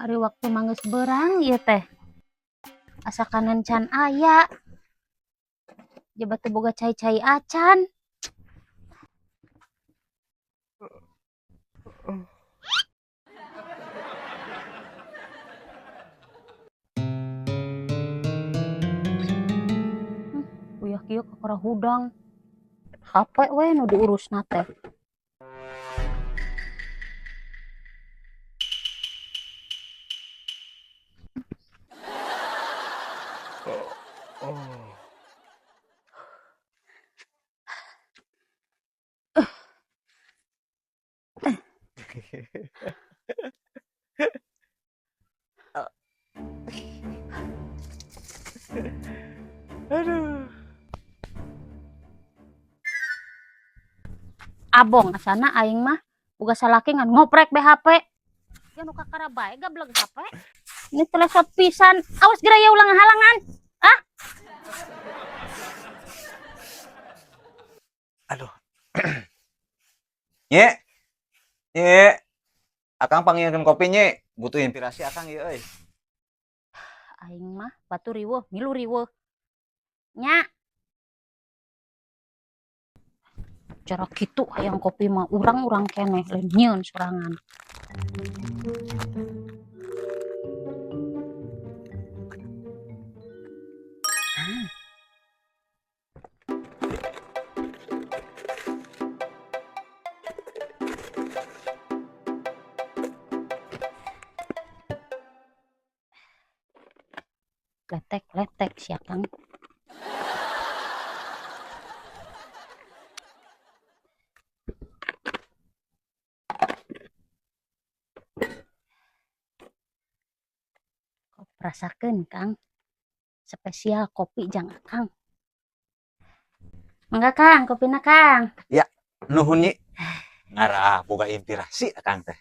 Ari waktu mah geus beurang ieu teh. Asa kanan can aya. Jaba teu boga cai-cai acan. Uyah kieu kakara hudang. HP we nu diurusna teh. Aduh. Abong asana aing mah boga salaki ngan ngoprek be HP. Ya nu kakara bae gableg HP. Ini telesot pisan. Awas geura ya ulang halangan. Ah. Aduh. Nye. Nye. Akang panggilkeun kopi, Nye. Butuh inspirasi akang ieu euy. Aing mah batu riweuh, milu riweuh. Nya. Cara kitu hayang kopi mah urang-urang keneh lain nyieun sorangan. Letek-letek sia Kang. Rasakeun Kang. Spesial kopi jang Akang. Mangga Kang, kopina Kang. Ya, nuhun Nyi. Ngarah boga inspirasi Akang teh.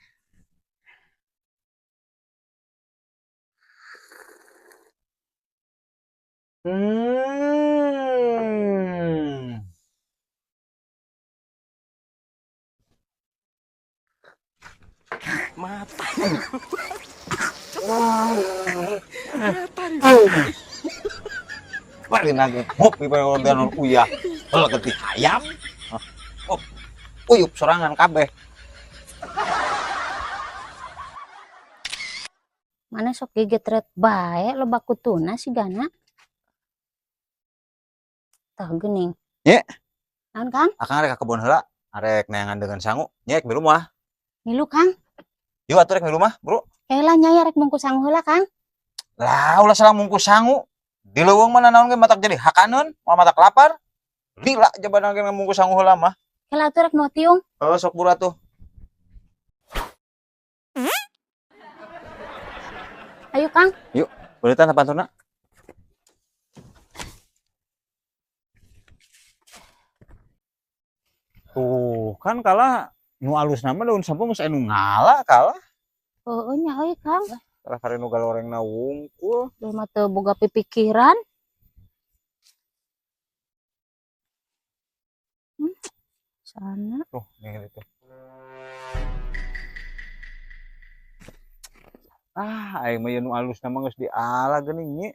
Mata. Bari lagi ngopi bae orderan uyah. Heula getih hayam. Oh, uyup sorangan kabeh. Mana sok gegetret bae loba kutuna sigana. Tah geuning. Nye. Naon Kang? Akang arek ka kebon heula, arek neangan dengan sangu. Nye, milu mah. Milu Kang. Yuk atuh rek milu mah, Bro. Heula nya rek mungkus sangu heula Kang. Lah ulah salah mungkus sangu. Di leuweung mah nanaon ge matak jadi hakaneun, moal matak lapar. Lila jabana ge mungkus sangu heula mah. Heula atuh rek mau tiung. Oh, sok buru atuh. Ayo Kang. Yuk, beulitan pantuna. Tuh, kan kalah nu alusna mah daun sampeu geus anu ngala kalah. Heueuh nya euy Kang. Kalah kare nu galorengna wungkul. Duh mah teu boga pipikiran. Sana. Tuh, nih itu. Ah, aing mah ieu nu alusna mah geus diala geuning Nyi.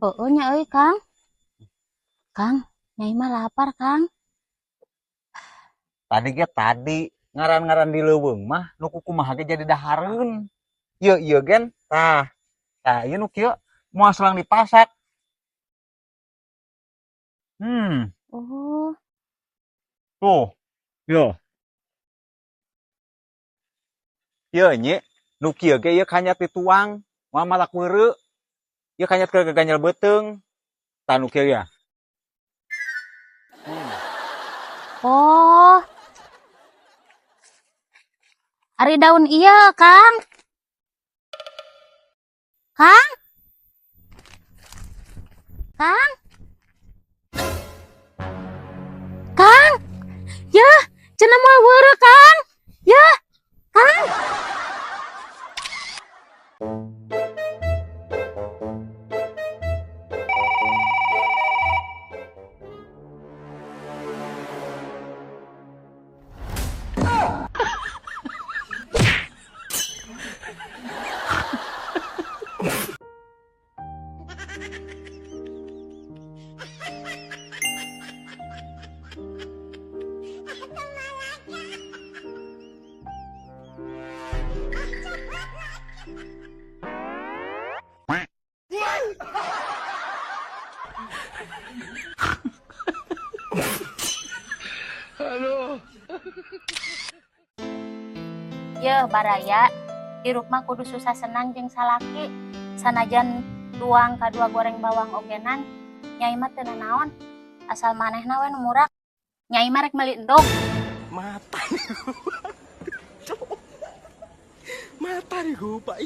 Heueuh nya euy Kang. Kang, nyai mah lapar Kang. Tadi ge tadi ngaran-ngaran di leuweung mah nu kukumaha ge jadi dahareun. Ieu ieu gen tah. Tah ieu nu kieu moal selang dipasak. Oh. Tuh. Yo. Ieu Nyi, nu kieu ge ieu kanyat dituang, moal malak weureu. Ieu kanyat ke gaganyel beuteung. Tah nu kieu ya. Oh. Ari daun ieu, Kang. Kang? Kang? Kang? Ya, cenah moal weureu, Kang. Ya, Kang. Yeuh, baraya, hirup mah kudu susah senang jeung salaki. Sanajan tuang kadua goreng bawang ogenan, Nyai mah teu naon. Asal manehna we nu murak. Nyai mah rek meuli endog. Mata nih. Mata nih gue, Pak.